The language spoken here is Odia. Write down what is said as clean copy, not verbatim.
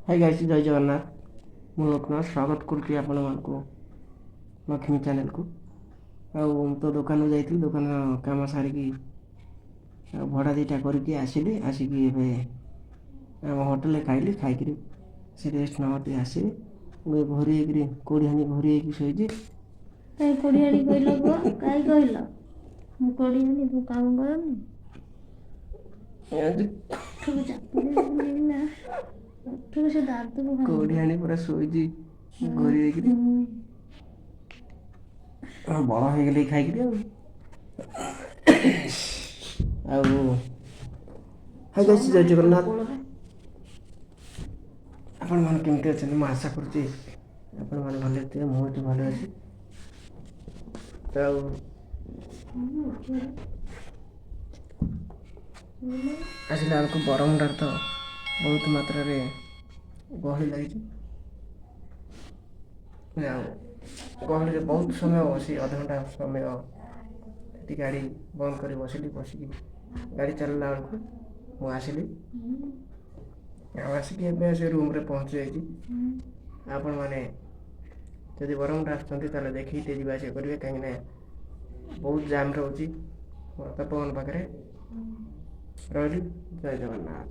ହାଇ ଗାଇସ୍, ଜୟ ଜଗନ୍ନାଥ। ମୁଁ ଲୋକନାଥ, ସ୍ୱାଗତ କରୁଛି ଆପଣମାନଙ୍କୁ ଲକ୍ଷ୍ମୀ ଚ୍ୟାନେଲକୁ। ଆଉ ମୁଁ ତ ଦୋକାନକୁ ଯାଇଥିଲି, ଦୋକାନ କାମ ସାରିକି ଆଉ ଭଡ଼ା ଦୁଇଟା କରିକି ଆସିଲି। ଆସିକି ଏବେ ଆମ ହୋଟେଲରେ ଖାଇଲି। ଖାଇକିରି ସେ ରେଷ୍ଟ ନେବା ଟିକେ ଆସିଲି। ମୁଁ ଘୋରି ହେଇକିରି, କୋଡ଼ି ହାଣି ଘୋରି ହେଇକି ଶୋଇଛି। କାଇଁ କୋଡ଼ିହାଣି କହିଲ କୁହ? କାଇଁ କହିଲ ମୁଁ କୋଡ଼ିହାଣି? ତୁ କାମ କରନି? ଓଠକୁ ଚାପି ନା, ଓଠକୁ ସେ ଦାନ୍ତକୁ। କୋଡ଼ିହାଣି ପୁରା ଶୋଇଛି ଘୋରି ହେଇକିରି। ବଳ ହେଇଗଲି ଖାଇକିରି। ଆଉ ହାଇ ଗାଇସ୍, ଜୟ ଜଗନ୍ନାଥ। ଆପଣମାନେ କେମିତି ଅଛନ୍ତି? ମୁଁ ଆଶା କରୁଛି ଆପଣମାନେ ଭଲରେ ଥିବେ। ମୁଁ ଏଠି ଭଲ ଅଛି। ଆଉ ଆସିଲା ବେଳକୁ ବରମୁଣ୍ଡାରେ ତ ବହୁତ ମାତ୍ରାରେ ଗହଳି ଲାଗିଛି। ଆଉ ଗହଳିରେ ବହୁତ ସମୟ ବସି, ଅଧଘଣ୍ଟା ସମୟ ସେଠି ଗାଡ଼ି ବନ୍ଦ କରି ବସିଲି। ବସିକି ଗାଡ଼ି ଚାଲିଲା ବେଳକୁ ମୁଁ ଆସିଲି। ଆଉ ଆସିକି ଏବେ ଆସି ରୁମ୍ରେ ପହଞ୍ଚି ଯାଇଛି। ଆପଣମାନେ ଯଦି ବରମୁଣ୍ଡା ଆସୁଛନ୍ତି, ତାହେଲେ ଦେଖିକି ଟିକେ ଯିବା ଆସିବା କରିବେ, କାହିଁକିନା ବହୁତ ଜାମ୍ ରହୁଛି ତପୋବନ ପାଖରେ। ରହିଲି, ଜୟ ଜଗନ୍ନାଥ।